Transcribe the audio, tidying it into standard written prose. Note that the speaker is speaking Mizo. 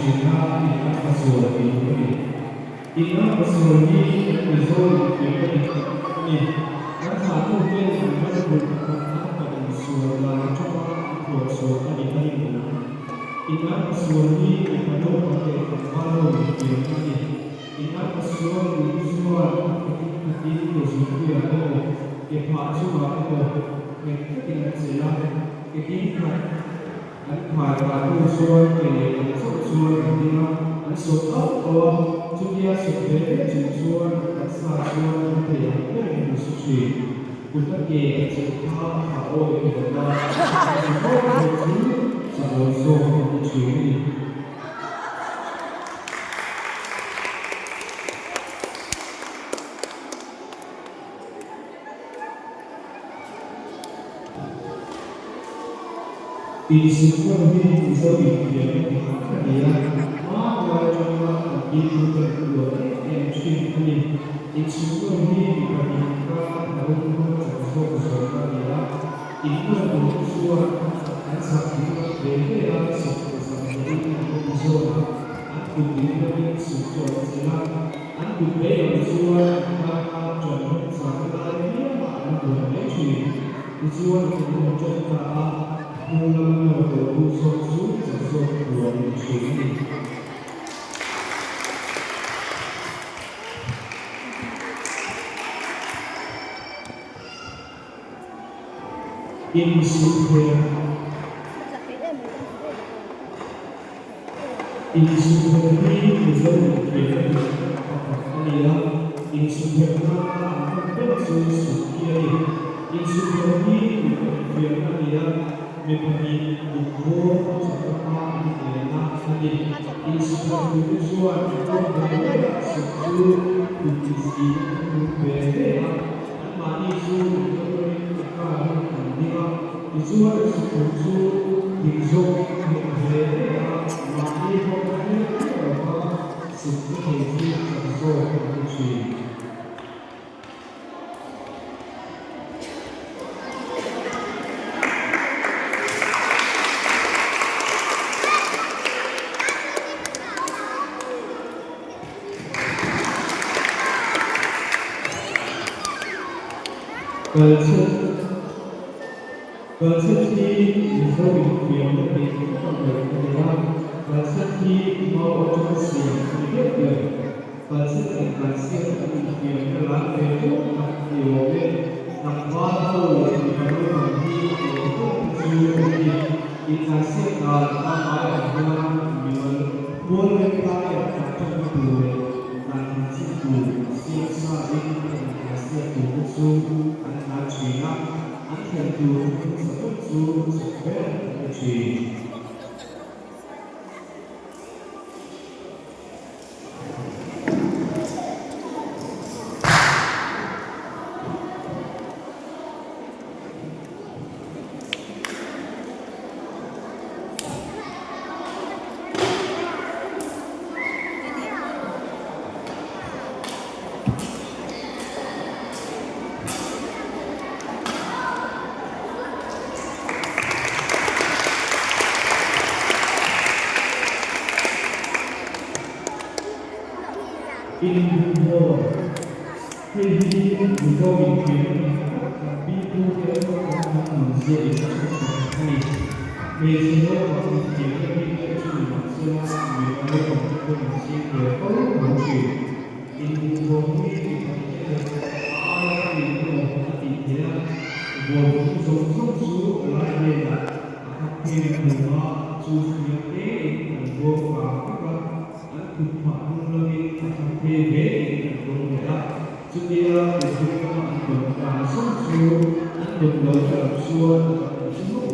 thin a, in an pasual tih tur a ni. In an pasual hi kan Mizo infiamna dik tak a ni. Kan thlahtu ten an ram bulh khat an pa insual dan atanga an phuahchhuah a nih a rinawm. In an pasual hi mipa naupang leh tlangval ho infiamna a ni. In an pasual duh chuan an khatin khatin ke zungpuiah emaw, ke phah chungah emaw nghet takin an chelh a, ke tin khat An khai kah hnu chuan ke leh lam chauh chuan an ding a, an sawt auh auh a, chutia sawt ve ve chung chuan an taksa chuan an thei ang berin an su thin. Kut a ke a chelh kha a thlah awi a ni lo va, an su bawk bawk chu chakawi zawk an ni thin a ni. Insukna hi Mizo infiamna dik tak a ni a, hmanlai atanga kan pipu ten an uar em em thin a ni. Insukna hi mi pahnih inkara tharum hmanga chak zawk zawhna a ni a, innuar tur te chuan an sak ding lam ve ve a, suk 20 in an awm zawn a, an kut ding lamin suk chu an chelh a, An kut vei lam chuan an tana ṭan remchangna lai apiangah an buai mai ṭhin. Tichuan an inhawng ṭan ta a, hnung lam nawr tawhtu zawk chu chak zawk buai a ni ṭhin a ni. Insukher Insukher hi Mizo infiamna dik tak pakhat a ni a, insukher nana an hman ber chu suk hi a ni. Insukher hi mipa infiamna a ni a, mi pahnih kutbawr a chak lama an inelna a ni. Insukher turte chuan an kawng ber berah suk chu kut insiin an hnung ve ve a. Anmahni chu inrawlin a kar hun an ding a, tichuan an sikul chu dik zawkin a nghet hle hle a, mahni hawk a hmel chiah lo va, sukna thei chu chak zawk an ni thin. Kalchhet Kalchhet hi Mizo infiamna dik tak a ngaih a ni a, Kalchhet hi mau atanga siam a ni deuh ber. Kalchhet leh Kalchhiat an infiamna lar ve tawk tak a ni awm e. Tlangval ho mipa naupang hi a awm tawk te chu an ni. Inkalchhiat dan pangngai ang hian mimal mual rem laiah kan ṭanna tur leh dan han chin tur siam sa in a inkalchhiat tur te chu an tlan ṭhin a, an thlen tur hmasa ber chu chak ber an ni ṭhin. Inbuhmawr, Hei hi Mizo infiamna dik tak kan pipu te kan hnam nunzia in a chhung pakhat a ni. Hmeichhe naupang infiamna bik deuh chu ni mah sela mipa naupang te pawh in ching ve fo tho thin. Inbuhmawr hi mi pahnih emaw a aia tamin emaw a tih theih a, vawi thum zawng zawng chu a lai velah a khak phei a hmu a, chu hriam tein an bawr kang vek a. An kut phah hnung lamin a thak phei ve in an dawng leh a, chutia kut hnung lama an dawn dan zawng chu an dawn lo erawh chuan a dang chu hlawk